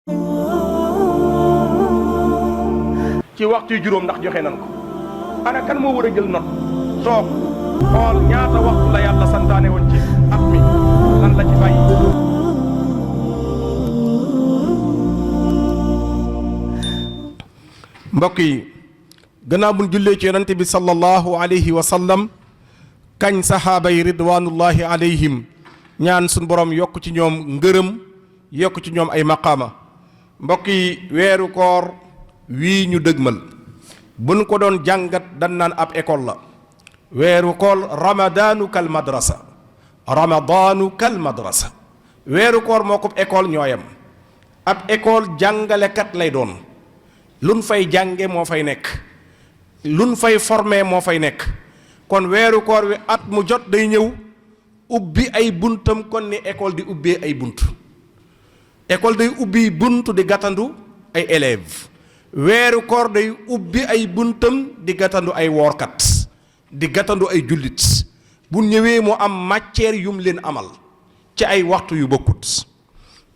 ci waxtu juróom ndax joxe nan ko ana kan moo war a jël note toog xool ñaata waxtu la yàlla santaane woon ci at mi lan la ci bàyyi. mbokk yi gannaaw buñ jullee ci yonante bi sallallahu alayhi wa sallam kañ saxaaba yi ridwanullahi alayhim ñaan suñ borom yokk ci ñoom ngërëm yokk ci ñoom ay maqaama. mbokk yi weeru koor wii ñu dëgmal buñ ko doon jàngat dan naan ab école la. weeru koor ramadaanu kal madrasa weeru koor moo ko école ñooyam ab école jàngalekat lay doon luñ fay jànge moo fay nekk luñ fay formé moo fay nekk. kon weeru koor wi at mu jot day ñëw ubbi ay buntam kon ni école di ubbee ay bunt. école day ubbi bunt di gàttandu ay élèves weeru koor day ubbi ay buntam di gàttandu ay woorkat di gàttandu ay jullit bu ñëwee mu am matière yum leen amal ci ay waxtu yu bokkut.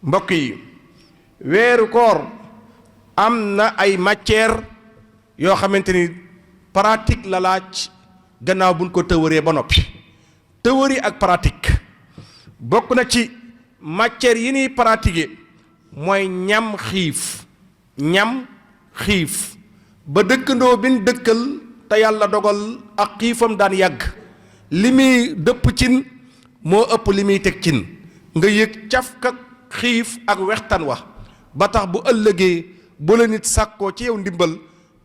mbokk yi weeru koor am na ay matière yoo xamante ni pratique la laaj gannaaw buñ ko tëwëree ba noppi. théorie ak pratique bokk na ci matière yi ñuy pratiquer mooy ñam xiif ba dëkkandoo bin dëkkal te yàlla dogal ak xiifam daan yàgg li muy dëpp cin moo ëpp li muy teg cin nga yëg cafka xiif ak wextan wa ba tax bu ëllëgee bu la nit sàkkoo ci yow ndimbal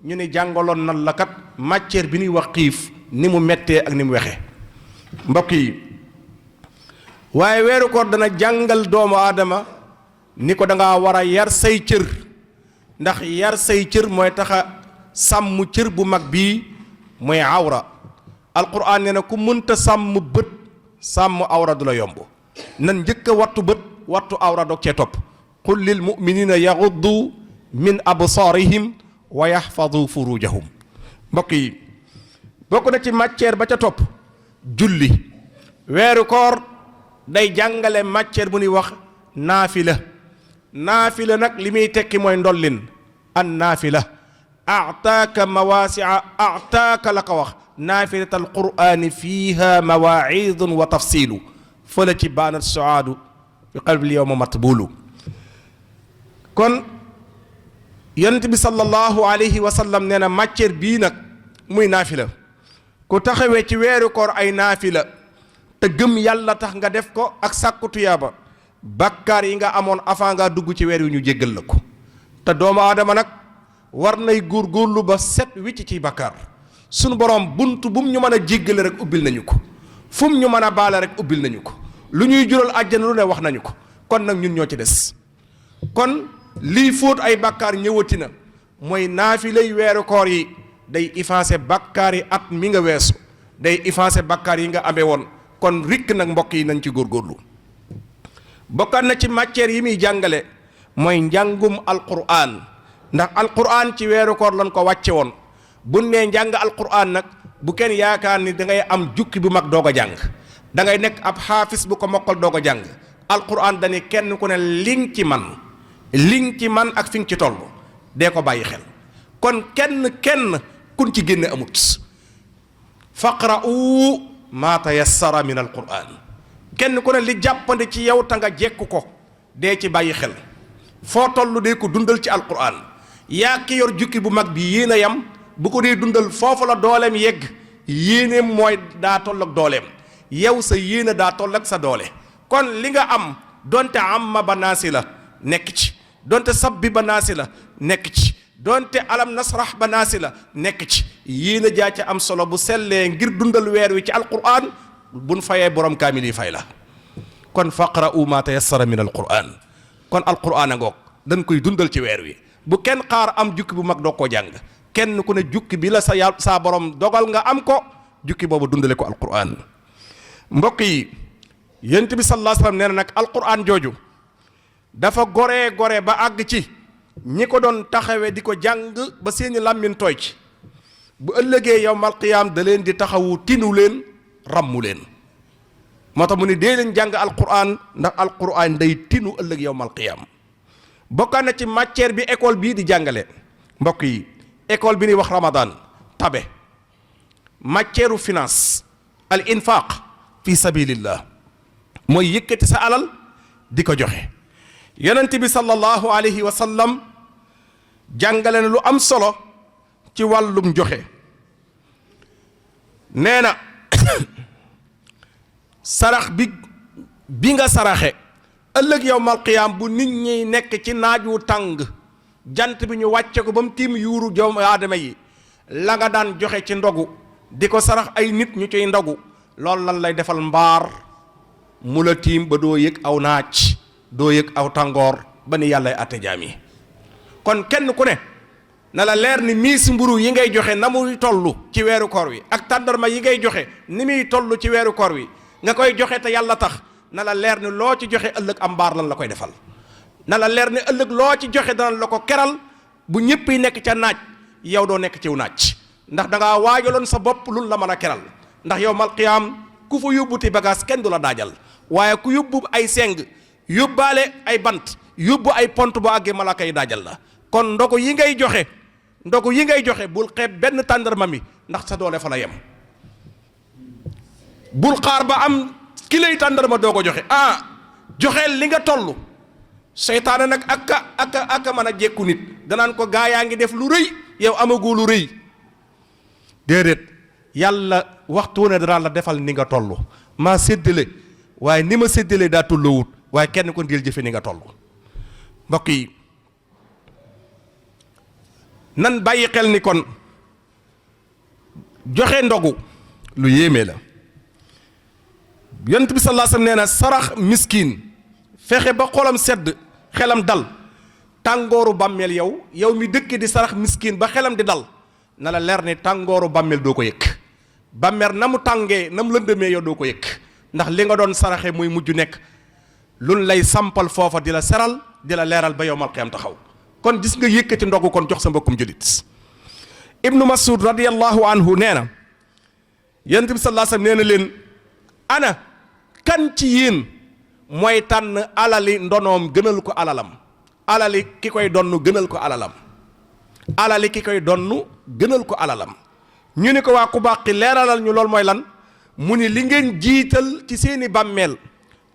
ñu ne jàngaloon nan la kat matière bi ñuy wax xiif ni mu mettee ak ni mu wexe. mbokk yi waaye weeru koor dana jàngal doomu aadama ni ko da ngaa war a yar say cër ndax yar say cër mooy taxa sàmm cër bu mag bii mooy awra. alquran nee na ku mënta sàmm bët sàmm awra du la yomb nan njëkk a wattu bët wattu awra dog cee topp. qul lil muminina yaxuddu min absaarihim wa yaxfadu furujahum. mbokk yi bokk na ci matière ba ca topp julli. weeru koor day jàngale matière bu ñuy wax naafila nag li muy tekki mooy ndollin an naafila ataaka mawasia ataaka la ko wax naafilat al qurani fiha mawaidun wa tafsilu fële ci baanat suaadu fi qalbi yowma matbulu. kon yonent bi sallallahu alayhi wa sallam nee na matière bii nag muy naafila ku taxawee ci weeru koor ay naafila te gëm yàlla tax nga def ko ak sàkku tuyaaba bàkkaar yi nga amoon avant nga dugg ci weer yu ñu jéggal la ko. te doomu aadama nag war nay góorgóorlu ba set wicc ci bàkkaar sunu borom bunt bu mu ñu mën a jéggale rek ubbil nañu ko fu mu ñu mën a baale rek ubbil nañu ko lu ñuy jural àjjana lu ne wax nañu ko kon nag ñun ñoo ci des. kon lii fóot ay bàkkaar ñëwati na mooy naafilay weeru koor yi day effacer bàkkaar yi at mi nga weesu day effacer bàkkaar yi nga amee woon. kon rikk nag mbokk yi nañ ci góorgóorlu. bokkaat na ci matière yi muy jàngale mooy njàngum alquran ndax alquran ci weeru koor lañ ko wàcce woon bu nee njàng alquran nag bu kenn yaakaar ni da ngay am jukki bu mag doog a jàng da ngay nekk ab xaafis bu ko mokkal doog a jàng. alquran dañuy kenn ku ne li nga ci man ak fi nga ci toll dee ko bàyyi xel. kon kenn kun ci génne amut. faqra'u maa tayassara min alquran kenn ku ne li jàppande ci yow ta nga jekk ko dee ci bàyyi xel foo toll dee ko dundal ci alquran yaa ki yor jukki bu mag bi yéen a yam bu ko dee dundal foofu la dooleem yegg yéeneem mooy daa toll ak dooleem yow sa yéene daa toll ak sa doole. kon li nga am donte amma ba naasi la nekk ci donte sabbi ba naasi la nekk ci donte alam nasrah ba naasi la nekk ci yéen a jaa ca am solo bu sellee ngir dundal weer wi ci alquran buñ fayee borom kaamil yi fay la. kon faqra'u ma tayassara min alquran kon alquran a ngoog dañ koy dundal ci weer wi bu kenn xaar am jukki bu mag doo koo jàng kenn ku ne jukki bi la saa borom dogal nga am ko jukki boobu dundale ko alquran. mbokk yi yonent bi sallallahu alayhi wa sallam nee na nag alquran jooju dafa gore ba àgg ci ñi ko doon taxawee di ko jàng ba seeni làmmiñ tooy ci bu ëllëgee yawmal qiyaam da leen di taxawu tinu leen ràmmu leen moo tax mu ne dee leen jàng alquran ndax alquran day tinu ëllëg yawmal qiyaam. bokk na ci matière bi école bii di jàngale mbokk yi école bi ni wax Ramadan tabe matière finance al infaq fi sabilillah mooy yëkkati sa alal di ko joxe yonent bi sallallahu alayhi wa sallam jàngale na lu am solo ci wàllum joxe nee na sarax bi nga saraxe ëllëg yawmal qiyaam bu nit ñi nekk ci naaj wu tàng jant bi ñu wàcce ko ba mu tiim yuuru doomu aadama yi la nga daan joxe ci ndogu di ko sarax ay nit ñu ciy ndogu loolu lan lay defal mbaar mu la tiim ba doo yëg aw naaj doo yëg aw tàngoor ba ni yàllay atte jaam yi kon kenn ku ne na la leer ni miis mburu yi ngay joxe na muy toll ci weeru koor wi ak tàndarma yi ngay joxe ni muy toll ci weeru koor wi nga koy joxe te yàlla tax na la leer ni loo ci joxe ëllëg am mbaar lan la koy defal na la leer ni ëllëg loo ci joxe dana la ko keral bu ñëpp yi nekk ca naaj yow doo nekk ciw naaj ndax da ngaa waajaloon sa bopp lu la mën a keral ndax yawmal qiyaam ku fa yóbbuti bagage kenn du la daajal waaye ku yóbbu ay seng yóbbaale ay bant yóbbu ay pont bu àggee malaaka yi daajal la kon ndogu yi ngay joxe bul xeeb benn tàndarma mi ndax sa doole fa la yem bul xaar ba am kilay tàndarma doo ko joxe joxeel li nga toll seytaane nag aka mën a jekku nit danaan ko gaa yaa ngi def lu rëy yow amagoo lu rëy déedéet yàlla waxtu ne danaa la defal ni nga toll maa séddale waaye ni ma séddale daa tolloowut waaye kenn ko ndil jëfe ni nga toll mbokk yi nan bàyyi xel ni kon joxe ndogu lu yéeme la yonent bi sallallahu alayhi wasallam nee na sarax miskin fexe ba xolam sedd xelam dal tàngooru bàmmeel yow mi dëkk di sarax miskin ba xelam di dal na la leer ni tàngooru bàmmeel doo ko yëg bàmmeel na mu tàngee na mu lëndëmee yow doo ko yëg ndax li nga doon saraxe muy mujj nekk luñ lay sampal foofa di la seral di la leeral ba yawmal qiyaam taxaw kon gis nga yëkkati ndogu kon jox sa mbokkum julit ibnu mas'ud radiyallahu anhu nee na yonent bi sallallahu alayhi wasallam nee na leen ana kan ci yéen mooy tànn alali ndonoom gënal ko alalam alali ki koy donn gënal ko alalam alali ki koy donn gënal ko alalam ñu ni ko waa ku baax ki leeralal ñu loolu mooy lan mu ni li ngeen jiital ci seeni bàmmeel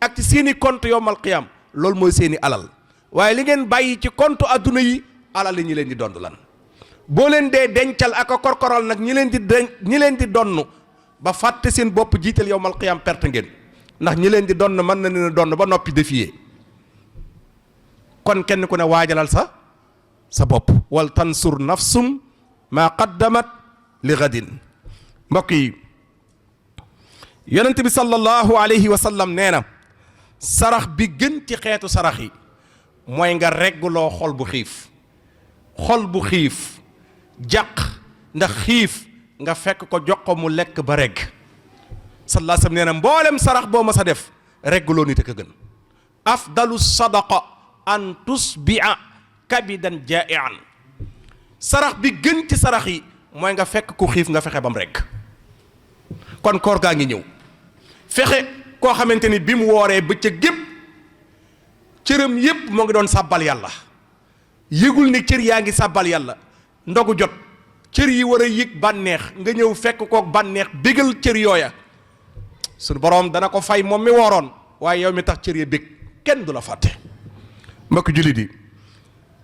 ak ci seeni compte yawmal qiyaam loolu mooy seeni alal waaye li ngeen bàyyi ci compte adduna yi alal yi ñi leen di donn lan boo leen dee dencal ak a korkoral nag ñi leen di donn ba fàtte seen bopp jiital yawmal qiyaam perte ngeen ndax ñi leen di donn mën na leen donn ba noppi défier kon kenn ku ne waajalal sa bopp wal tansur nafsum maa qaddamat li gadin mbokk yi yonent bi sallallahu alayhi wa sallam nee na sarax bi gën ci xeetu sarax yi mooy nga regguloo xol bu xiif jàq ndax xiif nga fekk ko jox ko mu lekk ba regg sallallahu alayhi wa sallam nee na mboolem sarax boo ma sa def regguloo nit ak a gën afdalu sadaqa an tusbi'a kabidan ja'ian sarax bi gën ci sarax yi mooy nga fekk ku xiif nga fexe ba mu regg kon koor gaa ngi ñëw fexe koo xamante ni bi mu wooree bëccëg gépp cëram yépp moo ngi doon sàbbal yàlla yëgul ni cër yaa ngi sàbbal yàlla ndogu jot cër yi war a yëg bànneex nga ñëw fekk kook bànneex bégal cër yooya suñu boroom dana ko fay moom mi wooroon waaye yow mi tax cër ya bég kenn du la fàtte mbokk jullit yi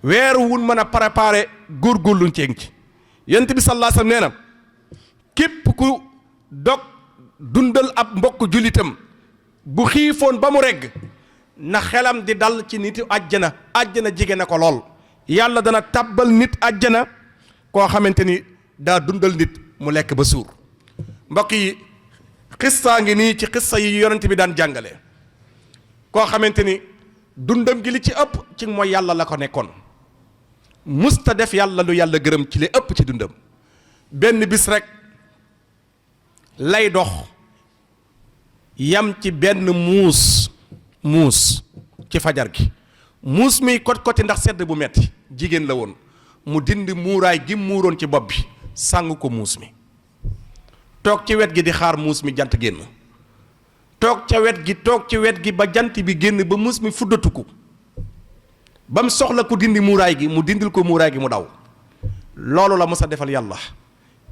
weeru wun mën a préparer góorgóorluñ ceeg ci yonent bi sallallahu alayhi wasallam nee na képp ku dog dundal ab mbokk jullitam bu xiifoon ba mu regg na xelam di dal ci nit àjjana jige na ko lool yàlla dana tàbbal nit àjjana koo xamante ni daa dundal nit mu lekk ba suur mbokk yi xissaa ngi nii ci xissa yi yonent bi daan jàngale koo xamante ni dundam gi li ci ëpp ci mooy yàlla la ko nekkoon musta def yàlla lu yàlla gërëm ci li ëpp ci dundam benn bis rek lay dox yam ci benn muus ci fajar gi muus mi kot ndax sedd bu metti jigéen la woon mu dindi muuraay gi muuroon ci bopp bi sàng ko muus mi toog ci wet gi di xaar muus mi jant génn toog ci wet gi ba jant bi génn ba muus mi fuddatuku ba mu soxla ku dindi muuraay gi mu dindil ko muuraay gi mu daw. loolu la mos a defal yàlla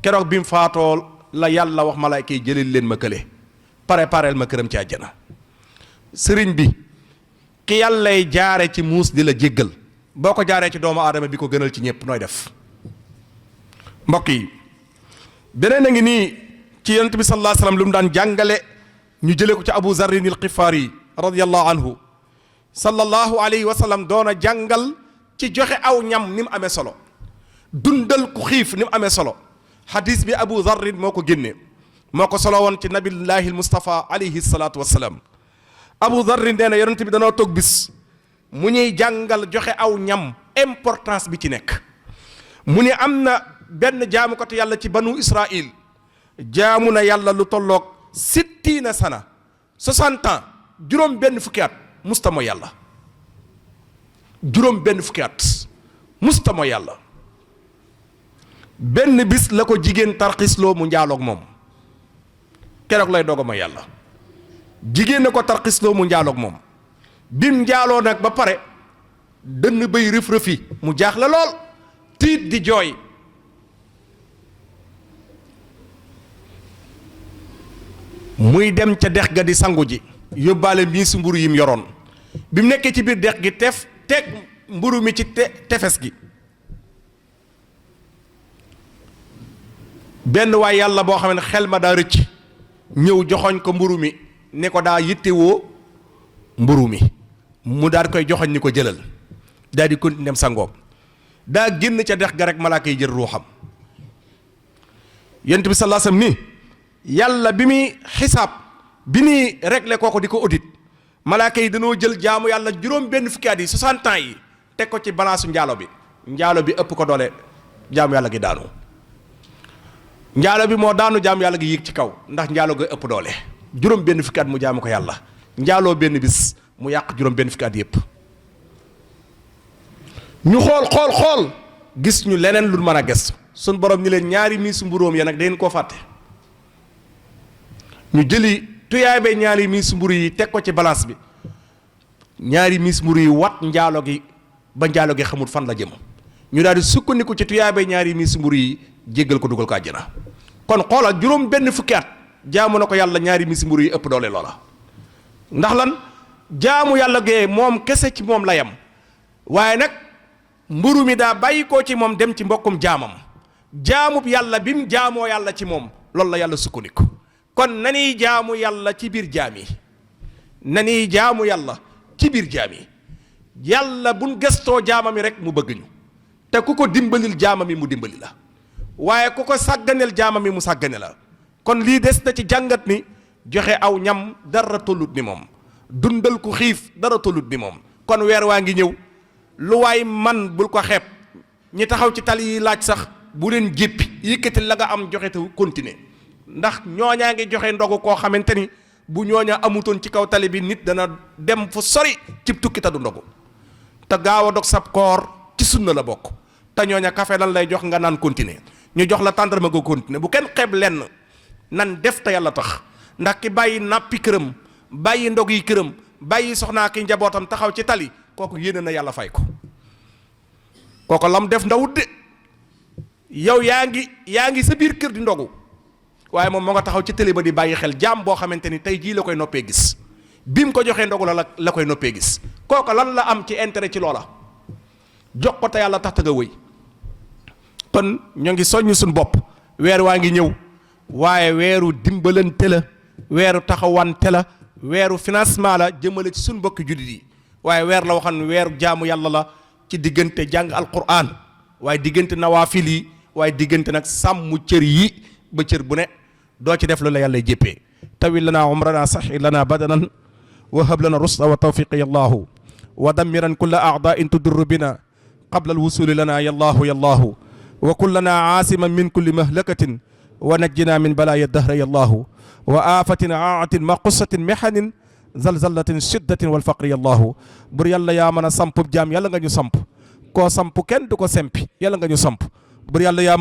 keroog bi mu faatoo la yàlla wax malaayka yi jëlil leen ma kële préparel ma këram ci àjjana. sëriñ bi ki yàllay jaare ci muus di la jéggal boo ko jaaree ci doomu aadama bi ko gënal ci ñëpp nooy def. mbokk yi beneen a ngi nii ci yonent bi sallallahu alayhi wasallam lu mu daan jàngale ñu jëlee ko ci Abu Zarrin al-Xifaari radiyallahu anhu sallallahu alayhi wa sallam doon a jàngal ci joxe aw ñam ni mu amee solo dundal ku xiif ni mu amee solo. hadis bi Abu Zarrin moo ko génne moo ko solo woon ci nabillahi al-Mustafa alayhi salaatu wa salaam. Abu Zarrin nee na yonent bi danoo toog bis mu ñuy jàngal joxe aw ñam importance bi ci nekk. mu ne am na benn jaamukatu yàlla ci banu Israil jaamu na yàlla lu tolloog 60 sana 60 ans juróom benn fukki at musta mooy yàlla juróom benn fukki at musta mooy yàlla. benn bis la ko jigéen tarxisloo mu njaaloog moom keroog lay doog a mooy yàlla. jigéen na ko tarxisloo mu njaaloog moom bim njaaloo nag ba pare dënn bay rëf-rëfi mu jaaxle lool tiit di jooy. muy dem ca dex ga di sangu ji yóbbaale miisu mburu yim yoroon bi mu nekkee ci biir dex gi teg mburu mi ci tefes gi benn waay yàlla boo xam ne xel ma daa rëcc ñëw joxoñ ko mburu mi ne ko daa yittewoo mburu mi mu daal koy joxoñ ni ko jëlal daal di continuer dem sangoom daa génn ca dex ga rek malaaka yi jël ruuxam. yonent bi sallallahu alayhi wasallam ni yàlla bi muy xisaab bi muy réglé kooku di ko audit malaaka yi dañoo jël jaamu yàlla juróom benn fukki at yi 60 ans yi teg ko ci balance njaalo bi ëpp ko doole jaamu yàlla gi daanu. njaalo bi moo daanu jaamu yàlla gi yéeg ci kaw ndax njaalo ga ëpp doole juróom benn fukki at mu jaamu ko yàlla njaaloo benn bis mu yàq juróom benn fukki at yépp. ñu xool gis ñu leneen lu mën a gëstu sun borom ni leen ñaari miisu mburóom ya nag dangeen koo fàtte. ñu jëli tuyaabe ñaari miisu mburu yi teg ko ci balance bi ñaari miisu mburu yi wat njaalo gi ba njaalo gi xamul fan la jëm ñu daal di sukkandiku ci tuyaabe ñaari miisu mburu yi jéggal ko dugal ko àjjana. kon xoolal juróom benn fukki at jaamu na ko yàlla ñaari miisu mburu yi ëpp doole loola. ndax lan jaamu yàlla gee moom kese ci moom la yem waaye nag mburu mi daa bàyyi koo ci moom dem ci mbokkum jaamam jaamub yàlla bi mu jaamoo yàlla ci moom loolu la yàlla sukkandiku. kon nañuy jaamu yàlla ci biir jaam yi nañuy jaamu yàlla ci biir jaam yi yàlla buñ gëstoo jaamam yi rek mu bëgg ñu te ku ko dimbalil jaamam yi mu dimbali la waaye ku ko sàgganeel jaamam yi mu sàggane la. kon lii des na ci jàngat ni joxe aw ñam dara tollut ni moom dundal ku xiif dara tollut ni moom. kon weer waa ngi ñëw lu waay man bul ko xeeb ñi taxaw ci tali yi laaj sax bu leen jéppi yëkkati la nga am joxe te continuer. ndax ñooñaa ngi joxe ndogu koo xamante ni bu ñooña amutoon ci kaw tali bi nit dana dem fu sori cib tukki te du ndogu te gaaw a dog sab koor ci sunna la bokk te ñooña café lan lay jox nga naan continuer ñu jox la tàndarma nga continuer bu kenn xeeb lenn nan def te yàlla tax ndax ki bàyyi nappi këram bàyyi ndog yi këram bàyyi soxnaa ki njabootam taxaw ci tali kooku yéene na yàlla fay ko kooku lam def ndawut de yow yaa ngi sa biir kër di ndogu waaye moom moo nga taxaw ci télé ba di bàyyi xel jaam boo xamante ni tey jii la koy noppee gis bi mu ko joxee ndogu la koy noppee gis kooku lan la am ci intérêt ci loola jox ko te yàlla tax nga wëy. kon ñoo ngi soññ suñu bopp weer waa ngi ñëw waaye weeru dimbalante la weeru taxawante la weeru financement la jëmale ci suñu mbokki jullit yi waaye weer la waxan weeru jaamu yàlla la ci diggante jàng alquran waaye diggante nawaafil yi waaye diggante nag sàmm cër yi ba cër bu ne doo ci def lu la yàlla jéppee. tawil lana umrana saxi lana badanan wa hab lana rusda wa tawfiqi yallahu wa dammiran kulla a'da'in tudurru bina qabla alwusuli lana yallahu yallahu wa kullana aasiman min kulli mahlakatin wa najjina min balaya dahra yallahu wa afatin aatin maqussatin mehanin zalzalatin shiddatin walfaqri yallahu bur yàlla yaa mën a samp jaam yàlla nga ñu samp koo samp kenn du ko sempi yàlla nga ñu samp bur yàlla yaa